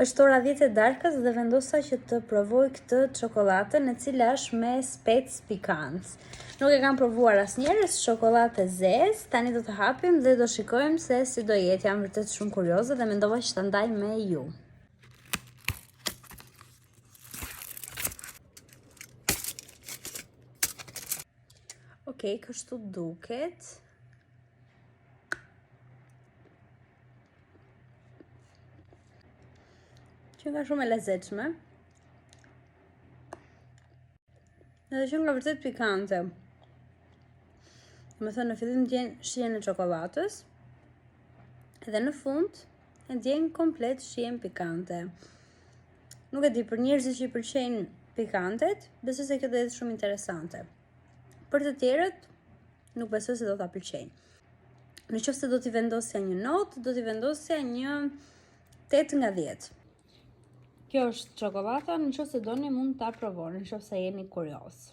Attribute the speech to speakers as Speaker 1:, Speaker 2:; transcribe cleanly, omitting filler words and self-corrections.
Speaker 1: Është ora 10 e darkës dhe vendosa që të provoj këtë çokollatën e cila është me spec pikant. Nuk e kam provuar asnjëherë, është çokollatë e zezë. Tani do të hapim dhe do shikojmë se si do jetë. Jam vërtet shumë kurioze dhe mendova që ta ndaj me ju. Okej, kështu duket. Qenka shumë e lezetshme. Edhe qenka vërtet pikante. Domethënë në fillim ndjen shijen e çokollatës. Dhe në fund e ndjen komplet shijen pikante. Nuk e di për njerëzit që i pëlqejnë pikantet, besoj se kjo do jetë shumë interesante. Për të tjerët, nuk besoj se do ta pëlqejnë. Në qoftë se do t'i vendosja një notë, do t'i vendosja një 8 nga 10. Kjo është çokollata, në qoftë se doni mund ta provoni, në qoftë se jeni kurioz.